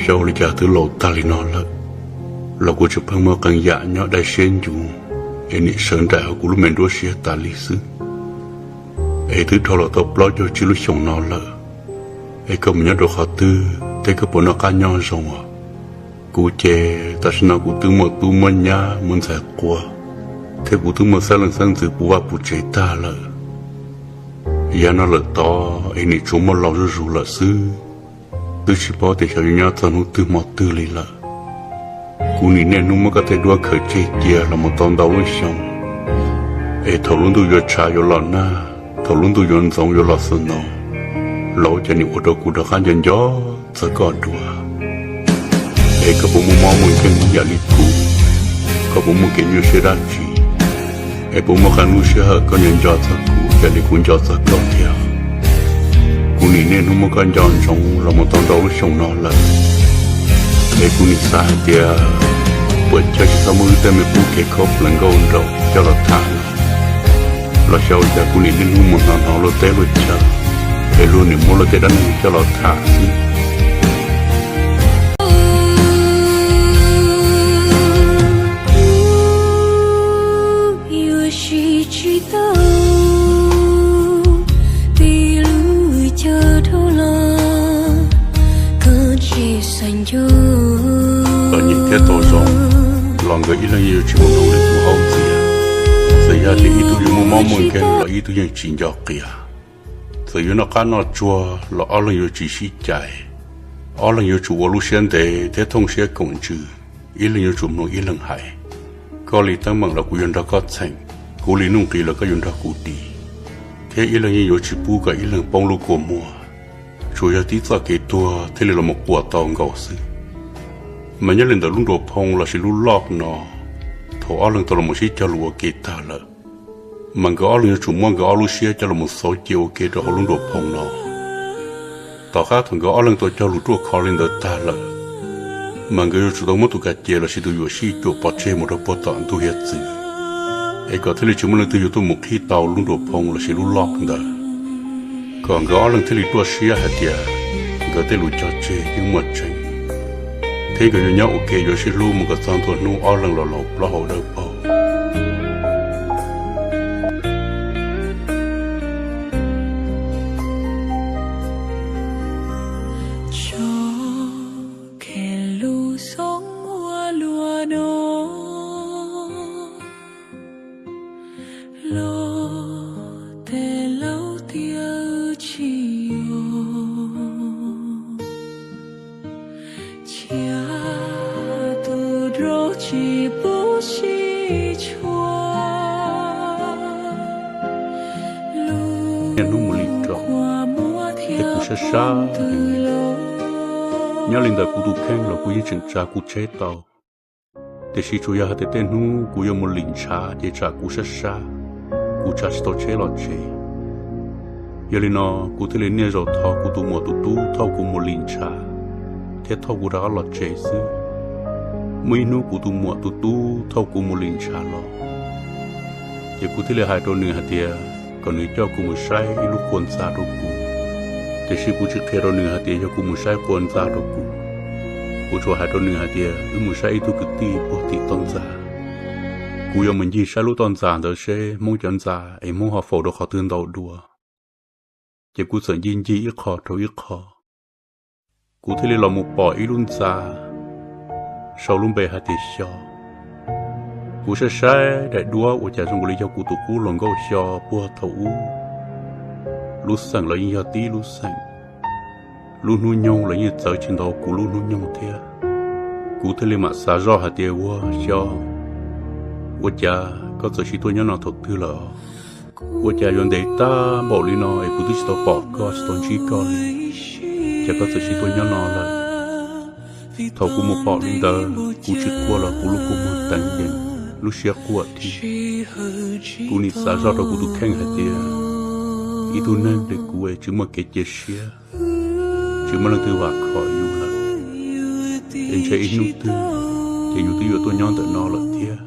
Xyov ua li cas twb laus tag li no lawm, los kuv tseem pheej muaj qee yam nyob dai siab ncuv, es nim sawv nraim hauv kuv lub me nruab siab tas li xwb. Es twb dhau los tau plaub caug tsib lub xyoos no lawm, es koj mus nyob rau qhov twg thiab koj puas noj qab nyob zoo os? Kuv ces tam sim no kuv twb muaj tub muaj nyab muaj ntxhais quas, thiab kuv twb muaj xeeb leej xeeb ntxwv puv vaj puv tsev tag lawm. Yav no lawm tod es nim tsuas muaj laus zuj zus lawm xwb, twb tsis paub tias xyov yuav nyob txog hnub twg hmo twg li lawm. Kuv nim niaj hnub muab koj tej duab khaws tseg cia los mus tau ntau lub xyoo, es thaum lub ntuj yuav tshav yuav los nag, thaum lub ntuj yuav ntxoov yuav los snow, los ua cas nim ua rau kuv rov qab nco nco txog koj dua. Es koj puas muaj mob muaj nkeeg ib yam li kuv? Koj puas muaj kev nyuaj siab dab tsi? Es puas muaj qee lub sij hawm koj nco nco txog kuv ib yam li kuv nco txog koj thiab? Kuv nim niaj hnub muab koj nco ntsoov los mus tau ntau lub xyoo no lawm, es kuv nim xav hais tias puas chawj tsis txhob muab wb tej me pub kev khaub plees nkauj nraug coj los tham no. Los xyov ua cas kuv nim niaj hnub mus hnov hnov luag teb luag chaw, es luag nim muab luag tej dab neeg coj los tham xwb. Yuav siv tsis tau peb lub caij dhau los, koj tsis xav nco. Txom nyem thiab tau zoo los nkawd ib leeg yeej yuav tsis mus nrog li kuv haub ntxias. Txawm yog tias ib tug yuav muaj mob muaj nkeeg los ib tug yeej tsis nco qias. Txawm yuav noj qab noj tsuag los ob leeg yuav tsis sib cais. Ob leeg yuav tsum ua lub siab ntev thiab thooj siab koom ntsws, ib leeg yuav tsum mloog ib leeg hais. Koj li teeb meem los kuv yuav nrog koj txheem, kuv li nuj nqis los koj yuav nrog kuv dim, thiab ib leeg yeej yuav tsis pub kom ib leeg poob lub kua muag. Tsuas yog tib txoj kev tuag thiaj li los mus quas tau nkaus xwb. Mas nyob li ntawm lub nruas phoo lossis lub loj no, thaum ob leeg tau los mus sib cog lus ua ke tag lawm, mas nkawd ob leeg yuav tsum muab nkawd ob lub siab coj los mus xauv cia ua ke rau hauv lub nruas phoo no. Tom qab thaum nkawd ob leeg tau cog lus ruaj khov li ntawd tag lawm, mas nkawd yuav tsum tau muab tus kav cia lossis tus yuam sij cuam pov tseg mus rau puag tom ntuj hiav txwv, es kom thiaj li tsis muaj leej twg yuav tuaj mus qhib tau lub nruas phoo lossis lub loj ntawd, kom nkawd ob leeg thiaj li ruaj siab hais tias nkawd tej lus cog tseg yeej muaj tseeb, thiab nkawd yuav nyob ua ke yuav sib hlub mus kom txog ntua hnub ob leeg los laus plaub hau dawb paug. Tso khev lus xoob ua luaj no, los tej laus tias wb tsis yuav, cia tus nraug tsis pub sib tshuam. Niaj hnub mus lim rau, es kuv sab sab heev li. Nyob li ntawm kuv tus kheej los kuv yeej tseem tsa kuv tsheb tau, tiam sis tsuas yog hais tias tej hnub kuv yuav mus lim ntshav ces tsam kuv sab sab, kuv tsa tsis tau tsheb los tsev. Yog li no, kuv thiaj li niaj zaus thov kuv tus muam tus tub thauj kuv mus lim ntshav thiab thauj kuv rov qab los tsev xwb. Muaj ib hnub kuv tus muam tus tub thauj kuv mus lim ntshav los, ces kuv thiaj li hais rau nws hais tias kom nws coj kuv mus saib ib lub qua ntxa rau kuv. Tiam sis kuv tsis qhia rau nws hais tias yog kuv mus saib qua ntxa rau kuv. Kuv tsuas hais rau nws hais tias wb mus saib ib tug kwv tij puag tim toj ntxa. Kuv yuav mus ncig saib lub toj ntxa ntawd seb Hmoob cov ntxa es Hmoob ho faus rau qhov twg ntau dua. Ces kuv txawm ncig ncig ib qho rau ib qho, kuv thiaj li los mus pom ib lub ntxa sau lub npe hais tias Xyo. Kuv saib saib daim duab ua cas zoo nkaus li yog kuv tus qub hluas nkauj Xyo puag thaum ub, lub xeem los yeej yog tib lub xeem, lub hnub nyoog los yeej txawv tsis ntau kuv lub hnub nyoog thiab. Kuv thiaj li mam xav zoj hais tias ua Xyo, ua cas koj txawm sim tuaj nyob no thaum twg lawm? Ua cas yuav ntev tag npaum li no es kuv twb tsis tau pom koj tsis tau ntsib koj li, cas koj txawm sim tuaj nyob no lawm? Thaum kuv mus pom li ntawd kuv tsis quaj los kuv lub kua muag teev yees, lub siab quaj thiab. Kuv nim xav zoj rau kuv tus kheej hais tias ib tug neeg li kuv es tsis muaj kev cia siab, tsis muaj leej twg vam khom yus lawm, es ntshe ib hnub twg ces yus twb yuav tuaj nyob ntawm no lawm thiab.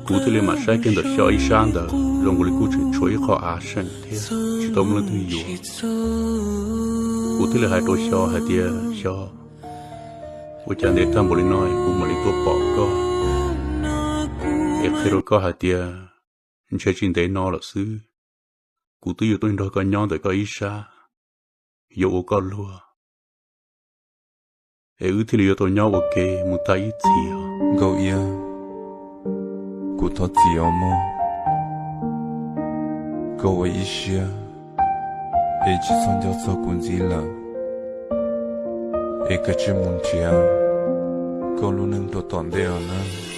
Kuv thiaj li mam saib kiag ntawm Xyo ib sab ntawd zoo nkaus li kuj tseem tshuav ib qho av seem thiab tsis tau muaj leej twg yuav. Kuv thiaj li hais rau Xyo hais tias Xyo, Ua cas ntev tag npaum li no kuv mam li tuaj pom koj, es qhia rau koj hais tias ntshe tsis ntev no lawm xwb, kuv twb yuav tuaj nrog koj nyob ntawm koj ib sab, yuav ua koj luag, es wb thiaj li yuav tau nyob ua ke mus tag ib txhis. Nkauj Iab, kuv thov txim os mog. Koj ua ib siab es tsis txhob nco txog kuv ntxiv lawm, es koj cia li mus nrhiav koj lub neej rau tom ntej os na.